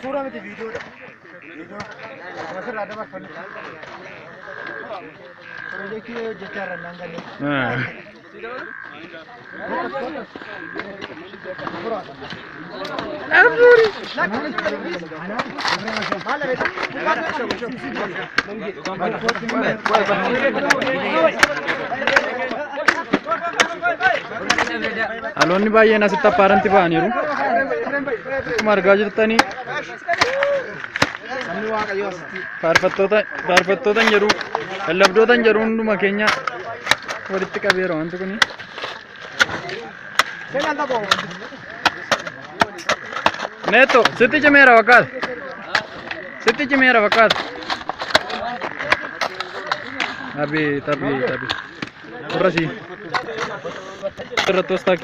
Suura miti viidiyoodha. Viidiyoo asirraa dabarfanne. Piroojeektii hojjechaa irra naan galee. Dhaloonni baay'een asitti appaaranti ba'aniiru. Akkuma argaa jirtanii faarfattoota faarfattoota hin jedhu lallabdoota hin jedhu hunduma keenya walitti qabeera wanti kuni. Neetto sitti cimeera fakkaata. Sitti cimeera fakkaata. Abeet abeet abeet. Warra sii. Irratti ostaa.